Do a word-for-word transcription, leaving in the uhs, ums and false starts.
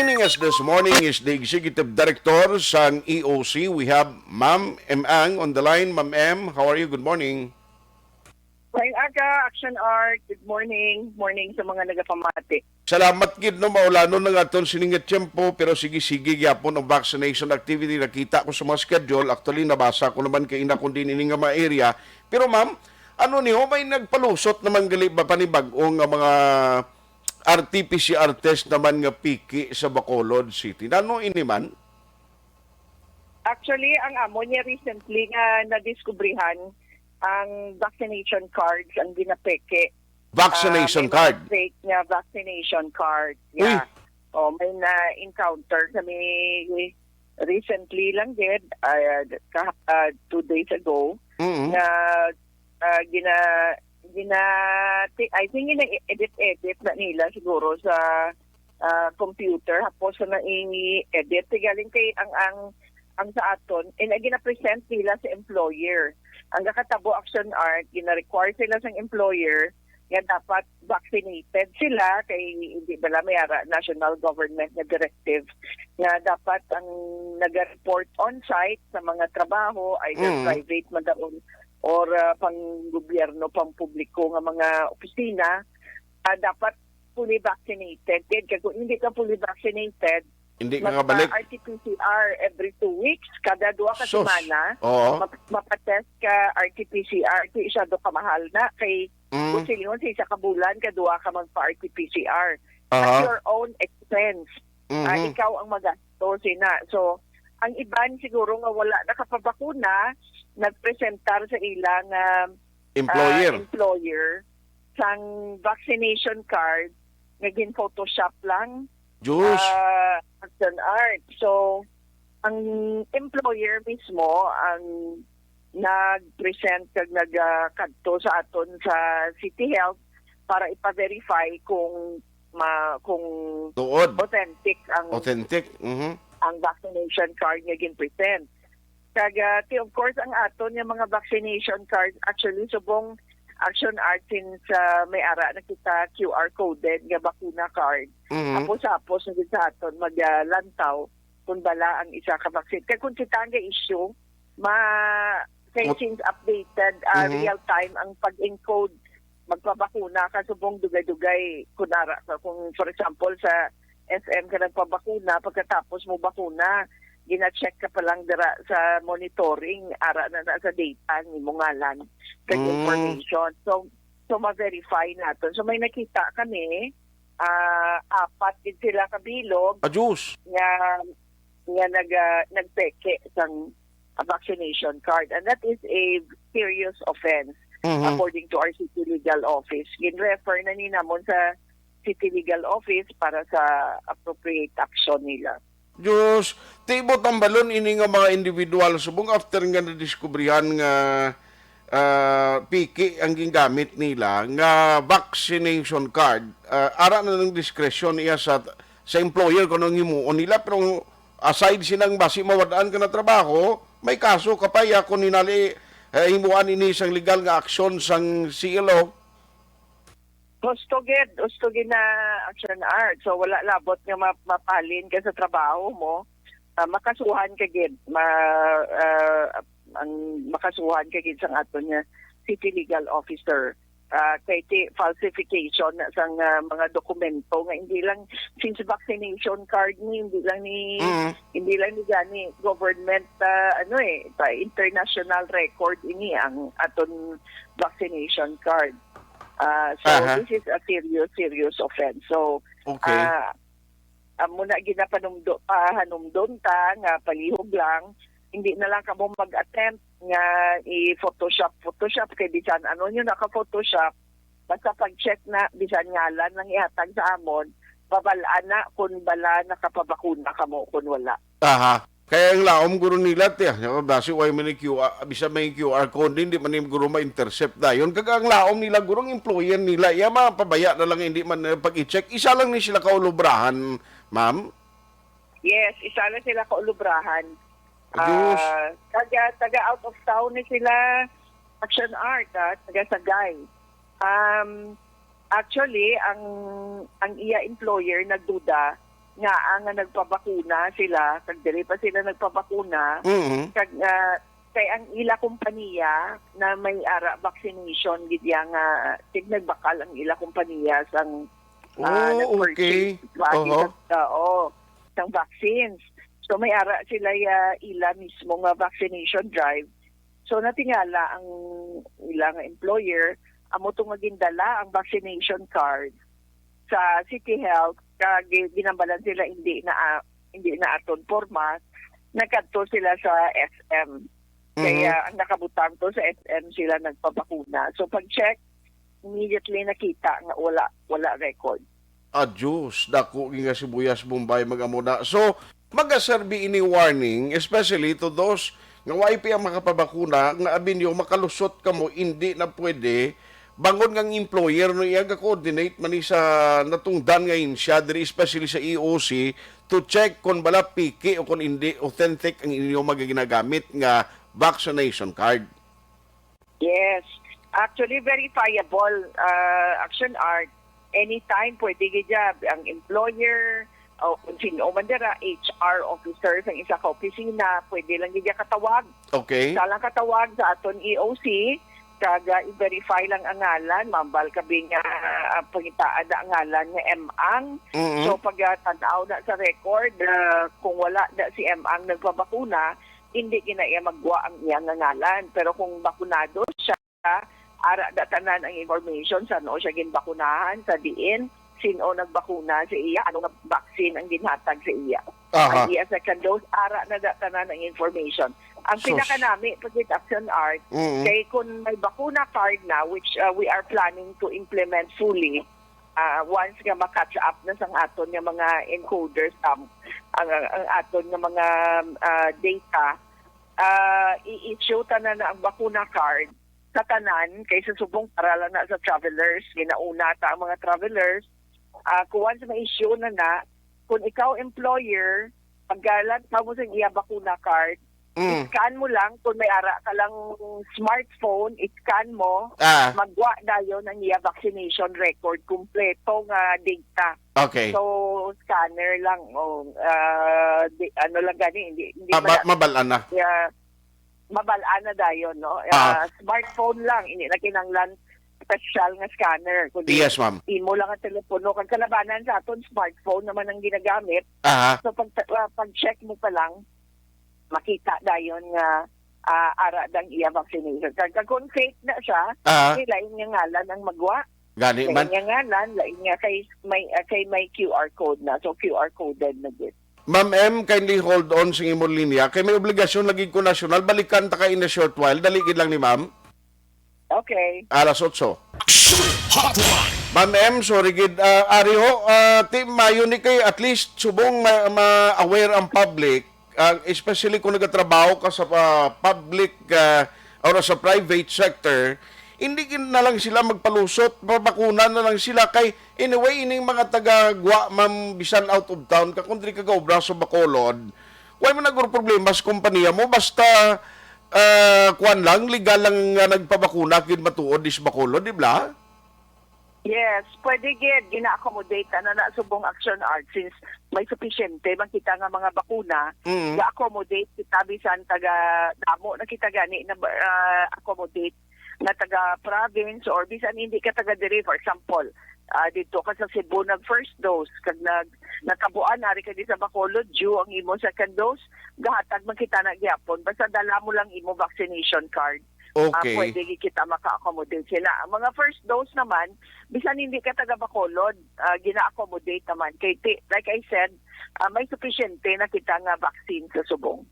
Joining us this morning is the Executive Director sang E O C. We have Ma'am M Ang on the line. Ma'am M, how are you? Good morning. Maayong aga, Action Art. Good morning. Morning sa mga nagapamati. Salamat gid, no, maulanon ang aton sining nga tiyempo, pero sige-sige gyapon ang vaccination activity. Nakita ko sa mga schedule, actually nabasa ko naman kay ina kundi ini nga mga area. Pero ma'am, ano niyo, may nagpalusot naman gali ba panibag-o nga mga R T P C R test naman nga piki sa Bacolod City? Nano ini man? Actually, ang amo niya recently nga nadiskubrihan ang vaccination cards ang ginapeke. Vaccination Ah, may mga card? Fake nga vaccination card. Uy! Yeah. Oh, may na-encounter kami recently lang gid, ah, kah-, ah, two days ago, Mm-hmm. nga, ah, gina-, gina-, ti-, I think gina-edit-edit na nila siguro sa, ah, computer, hapos na i-edit. Ti galing kay ang, ang, ang sa aton, and ang gina-present nila sa employer. Ang gakatabo, Action Art, gina-require sila sa employer nga dapat vaccinated sila kay hindi bala may ara national government nga directive nga dapat ang naga-report on site sa mga trabaho, either Mm. private man daw or, ah, pang gobyerno, pang publiko nga mga opisina, ah, dapat fully vaccinated. Kay kung hindi ka fully vaccinated, Hindi ka kabalik. Magpa-R T P C R every two weeks, kada duha ka Sus. Semana, Oo. map-, mapatest ka R T P C R, di siya do kamahal na, kay Mm. kung silingon sa isa ka bulan, kaduha ka magpa-R T P C R. At Aha. your own expense. Ah, Mhm. ikaw ang magasto, sina. So, ang iban siguro nga wala nakapabakuna, nagpresentar sa ilang, ah, Employer. ah, employer sang vaccination card nga gin-photoshop lang. Diyos. Ah, Action Art. So, ang employer mismo ang nag-present kag nag, ah, kadto sa aton sa City Health para ipa-verify kung ma-, kung Tuod. authentic ang Authentic. Mhm. ang vaccination card nga gin-present. Kag, ah, ti, of course, ang aton nga mga vaccination card, actually, subong Action Art, since, ah, may ara na kita Q R coded nga bakuna card. Mhm. Hapos-hapos na gid sa aton mag, ah, lantaw kung bala ang isa ka vaccine. Kay kung kita nga issue, ma-, kay Mut- since updated, ah, Mhm. real time ang pag-encode, magpabakuna ka, subong dugay-dugay, kung ara ka, kung for example sa S M ka nagpabakuna, pagkatapos mo bakuna, gina-check ka pa lang dira sa monitoring, ara na na sa data nimo ngalan kag Mm. information. So, so ma-verify naton. So may nakita kami, ah, apat gid sila kabilog Adjus. nga, nga nag, ah, nagpeke sang vaccination card. And that is a serious offense Mhm. according to our city legal office. Gin-refer na ni namon sa city legal office para sa appropriate action nila. Diyos, ti, buot hambalon ini nga mga individual subong after nga nadiskubrihan nga, ah, piki ang gingamit nila nga vaccination card, ah, ara na ng diskresyon iya sa, sa employer kung anong himuon nila, pero aside sinang basi mawad-an ka na trabaho, may kaso ka pa iya kung hinali, eh, himuan ini sang legal nga aksyon sang C L O. Husto gid, husto gid na Action Art. So, wala labot nga ma-, mapalin ka sa trabaho mo. Ah, makasuhan ka gid. Ma-, ah, ang makasuhan ka gid sang aton nga city legal officer. Ah, kay ti falsification na sang, ah, mga dokumento nga hindi lang, since vaccination card ni, hindi lang ni, Mm. hindi lang ni gani government, ah, ano eh, pa international record ini ang aton vaccination card. Ah, so, Aha. this is a serious, serious offense. So, Okay. ah, amo na ginapanumdo-, pahanumdon ta nga palihog lang, hindi na lang kamo mag-attempt nga i-Photoshop, Photoshop, kay bisan ano nyo naka-Photoshop, basta pag-check na, bisan ngalan lang ihatag sa amon, babal-an na kung bala nakapabakuna kamo kung wala. Aha. Kaya ang laom guro nila, tiya, basi way man yung Q R, bisa may Q R code din, di man yung guro ma-intercept dayon. Kag ang laom nila, guro, ang employer nila, iya, mapabaya na lang, hindi man, eh, pag-i-check. Isa lang ni sila kaulubrahan, ma'am? Yes, isa lang sila kaulubrahan. Diyos. Ah, taga, taga out of town ni sila, Action Art, ah, taga Sagay. Um, actually, ang, ang iya employer nagduda nga, ah, nga nagpabakuna sila, kag diri pa sila nagpabakuna, Mhm. kag, ah, kay ang ila kompanya na may ara vaccination gid ya nga, tig nagbakal ang ila kompanya sang, ah, Oh, nag-purchase okay. Lagi Oho. sa, oo, sang vaccines. So may ara sila ya ila mismo nga vaccination drive. So natingala ang ila nga employer, amo to nga gindala ang vaccination card sa City Health, kag gi-, ginambalan sila hindi na, ah, hindi na aton porma, nagkadto sila sa S M. Kaya Mhm. ang nakabutang to sa S M sila nagpabakuna. So pag-check, immediately nakita nga wala, wala record. Adios, dako nga sibuyas Bombay mag-amo na. So, magaserbi ini warning, especially to those nga wala pa ang makapabakuna, nga abinyo makalusot kamo, hindi na pwede. Bangod nga ang employer no iya ga-coordinate man ni sa natungdan nga insya diri, especially sa E O C, to check kung bala piki o kung hindi authentic ang inyo magaginagamit nga vaccination card. Yes. Actually, verifiable, ah, Action Art. Anytime, pwede gid ya ang employer o kung sino man dira, H R officer sa isa ka opisina, pwede lang gid ya katawag. Okay. Isa lang katawag sa aton E O C, kag, ah, i-verify lang ang ngalan, mambal ka bi nga, ah, pangitaan na ang ngalan nga M Ang. Mm-mm. So, pag, ah, tan-aw na sa record, ah, kung wala na si M Ang nagpabakuna, hindi gina iya magwa ang iya nga ngalan. Pero kung bakunado siya, ara da tanan ang information, san-o siya ginbakunahan, sa diin, sin-o nagbakuna sa iya, ano nga vaccine ang ginhatag sa iya. Aha. Ang iya second dose, ara na da tanan ang information. Ang Sus. Pinakanami pa gid, Action Art, Mm. kay kung may bakuna card na, which, uh, we are planning to implement fully, uh, once nga ma-catch up na sang aton nga mga encoders, um, ang, ang, ang aton nga mga, uh, data, uh, i-issue tanan na ang bakuna card sa tanan, kay sa subong para lang na sa travelers, ginauna ta ang mga travelers. Ah, kung once ma-issue na na, kung ikaw employer, paggalan pa mo sa iya bakuna card, Mm. scan mo lang, kung may ara ka lang smartphone, scan mo, Ah. magwa dayon ang iya vaccination record, kompleto nga data. Okay. So, scanner lang, o, ah, di, ano lang gani, hindi, hindi Ah, man ba-, na, mabal-an na. Yeah, mabal-an na dayon, no? Ah. Ah, smartphone lang, hindi na kinahanglan special nga scanner, kundi Yes, ma'am. imo lang ang telepono. Kag kalabanan sa aton, smartphone naman ang ginagamit. Aha. So, pag, ah, pag-check mo pa lang, makita dayon nga, ah, ara dang iya vaccination card. Kag kung fake na siya, Aha. kay lain nga ngalan ang magwa. Gani Lain man. nga ngalan, lain nga kay may, ah, kay may Q R code na. So, Q R coded na gid. Ma'am M, kindly hold on sa imong linya. Kay may obligasyon lagi ko nasyonal. Balikan ta ka in a short while. Dali gid lang ni ma'am. Okay. Alas otso. Action Hotline. Ma'am M, sorry gid. Ah, ari ho, ah, ti, mayo ni kay at least subong ma-, ma-aware ang public, ah, especially kung nagatrabaho ka sa, ah, public, ah, or sa private sector, hindi gid na lang sila magpalusot, mabakuna na lang sila kay anyway, ining mga taga-Guam, ma'am, bisan out of town ka, kung diri ka gaobra sa Bacolod, wala man nagro problema sa kompanya mo, basta, ah, kuwan lang, legal lang nga nagpabakuna, gid matuod is Bacolod, di ba? Yes, pwede gid, gina-accommodate na na subong Action Art since may supisyente man kita nga mga bakuna, Mm. ga-accommodate kita bisan taga damo na kita gani na, ah, accommodate na taga province or bisan hindi ka taga diri, for example, ah, dito ka sa Cebu nag first dose kag nag natabuan ari ka di sa Bacolod, due ang imo second dose, gahatag man kita na gyapon basta dala mo lang imo vaccination card. Ah, Okay. pwede gid kita maka-accommodate sila. Ang mga first dose naman, bisan hindi ka taga Bacolod, ah, gina-accommodate naman. Kay ti-, like I said, ah, may supisyente na kita nga vaccine sa subong.